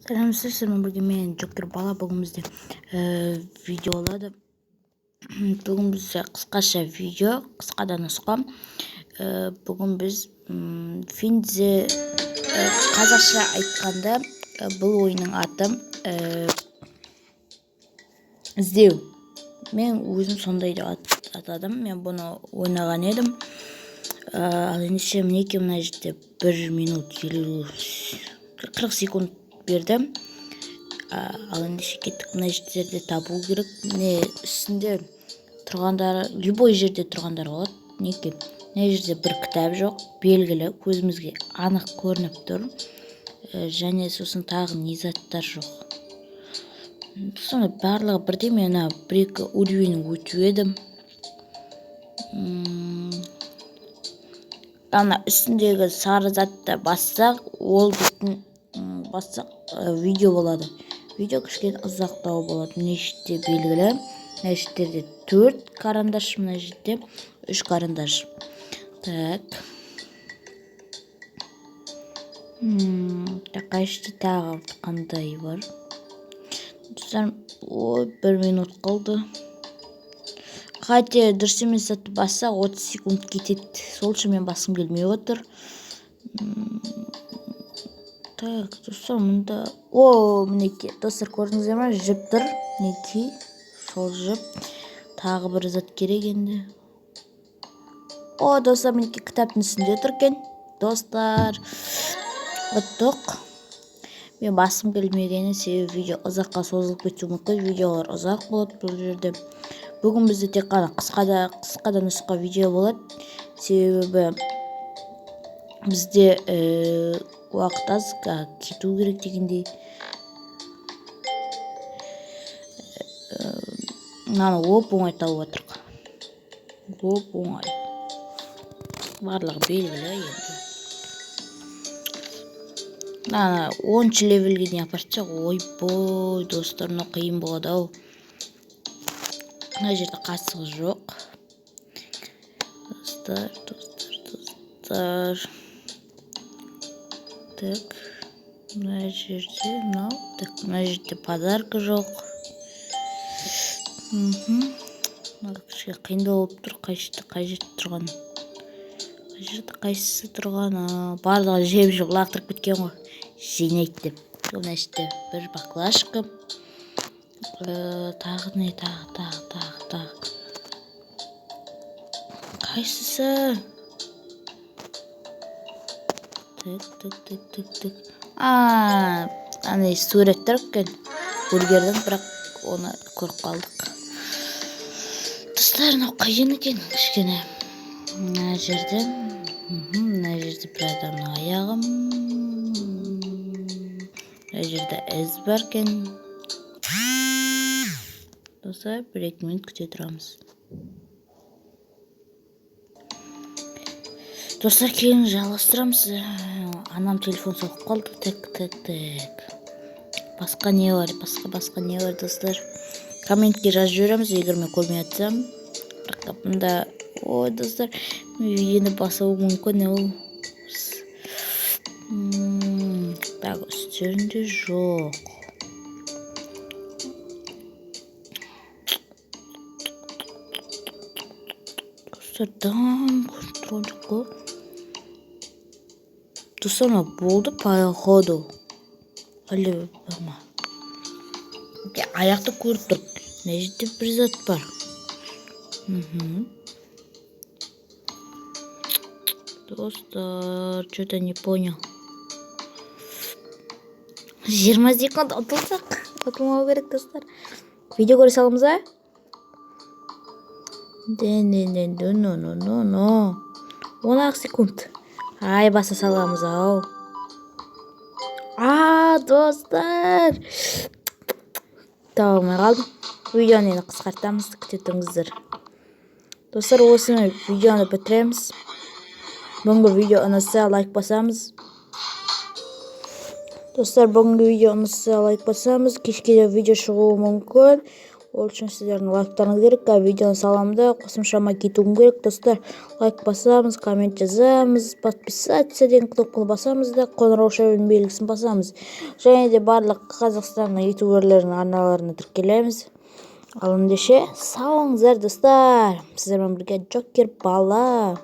Сәлеметсіздер, сіздермен бірге мен, Джокер бала. Бүгін бізде видео болады. Бүгін бізде қысқаша видео, қысқа да нұсқа. Бүгін біз Финдзе, қазақша айтқанда, бұл ойынның аты іздеу. Мен өзім сондай деп атадым. Мен бұны ойнаған едім. Ал ендеше, мінекей, мына жерде 1 минут 50, 40 секунд берді. Ал ендеше, кеттік. Мына жерде табу керек. Міне, үстінде тұрғандары, любой жерде тұрғандар болады. Мінекей, мына жерде бір кітап жоқ, белгілі, көзімізге анық көрініп тұр. Және сосын тағы не заттар жоқ? Сонда барлығы бірдей. Мен ана бір екі уровень өтіп едім. Ана үстіндегі сары затты бассақ, ол дейтін, бассақ, видео болады. Видео кішкене ұзақтау болады. Мына жерде белгілі, мына жерде төрт карандаш, мына жерде үш карандаш. Так. Так, қай жерде тағы қандай бар, достар? Ой, 1 минут қалды. Қате, дұрыс емес затты бассақ, 30 секунд кетеді. Сол үшін мен басқым келмей отыр. Так, достар, мында, о, мінекей, достар, көрдіңіздер ма? Жіп тұр, мінекей, сол жіп. Тағы бір зат керек енді. О, достар, мінекей, кітаптың үстінде тұр екен. Достар, ұттық. Мен басқым келмегені себебі видео ұзаққа созылып кетуі мүмкін. Видеолар ұзақ болады бұл жерде. Бүгін бізде тек қана қысқа да нұсқа видео болады, себебі бізде уақыт аз, кету керек дегендей. Мынаны оп оңай тауып жатырық, оп оңай, барлығы белгілі. Енді мынаны 10-левелге дейін апарып тастайық. Ойбой, достар, мынау қиын болады ау. Мына жерде қасық жоқ, достар, достар, достар. Так, мына жерде мынау. Так, мына жерде подарка жоқ. Мына кішкене қиындау болып тұр. Қай жерде, қай жерде тұрған, қай жерде, қайсысы тұрғаны? Барлығы жеп жеп лақтырып кеткен ғой, жинайды деп. Мына жерде бір баклажка. Тағы не? Тағы, тағы, тағы, тағы қайсысы? Так, так, так, так, так. А, ана сурет тұр екен, үлгердім, бірақ оны көріп қалдық. Достар, мынау қиын екен кішкене. Мына жерде, мына жерде бір адамның аяғы, мына жерде із бар екен. Достар, 1-2 минут күте тұрамыз. Достар, кейін жалғастырамыз. Анам телефон соғып қалды. Так, так, так, басқа не бар? Басқа, басқа не бар, достар? Комментке жазып жібереміз, егер мен көрмей жатсам. Бірақ мында, ой, достар, мен видеоны басуым мүмкін ол. Так, үстерінде жоқ. Достар, дым көрініп тұрған жоқ қой. Достар, мынау болды, походу. Әлде бар ма? Аяқты көріп тұр. Мына жерде бір зат бар. Достар, что то не понял. 20 секунд. Ұтылсақ, ұтылмау керек, достар. Видео көре саламыз ба? Не, но, но, но, 10 ақ секунд. Ай, баса саламыз ау. А, достар, таба алмай қалдым. Видеоны енді қысқартамыз, күте тұрыңыздар. Достар, осымен видеоны бітіреміз. Бүгінгі видео ұнаса, лайк басамыз. Достар, бүгінгі видео ұнаса, лайк басамыз. Кешке де видео шығуы мүмкін. Ол үшін сіздердің лайктарыңыз керек. Видеоны саламын да, қосымшама кетуім керек. Достар, лайк басамыз, коммент жазамыз, «Подписаться» деген кнопканы басамыз да, қоңырауша белгісін басамыз және де барлық Қазақстанның ютуберлерінің арналарына тіркелеміз. Ал ендеше, сау болыңыздар, достар! Сіздермен бірге Джокер бала.